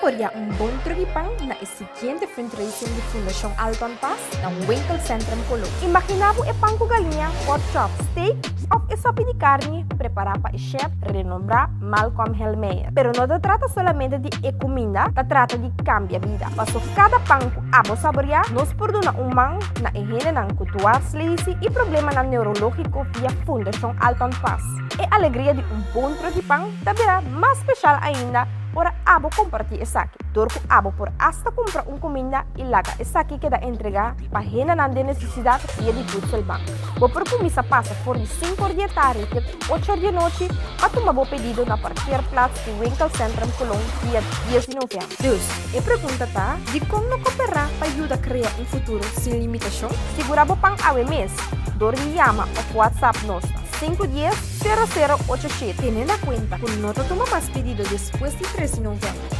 saboreá un bon truk'i pan na e siguiente fundraising di Fundashon Alton Paas na Winkelcentrum Colón. Imaginá bo e pan ku galiña, pork chop, steak òf e sopi di karni prepará pa e chef renombrá Malcolm Helmeyer. Pero no ta trata solamente di e kuminda, ta trata di kambia bida. Paso kada pan ku abo saboreá, nos por duna un man na e hendenan ku dwarslesi i problemanan neurológiko via Fundashon Alton Paas. E alegria di un bon truk di pan ta bira mas speshal ainda ora abo kompartí esaki. Dor ku abo por asta kumpra un kuminda i laga esaki keda entregá pa hendenan den nesesidat via di Voedselbank. Bo por kuminsá pasa for di sinku or di e tardi te ku ocho or di e nochi pa tuma bo pedido na parkeerplaats di Winkelcentrum Colon dia dies di novèmber. Dus, e pregunta ta, dikon no koperá pa yuda krea un futuro sin limitashon? Sigurá bo pan awe mes dor di yama òf WhatsApp nos na 510 00 87. Tene na kuenta ku no ta tuma mas pedido despues di tres di novèmber.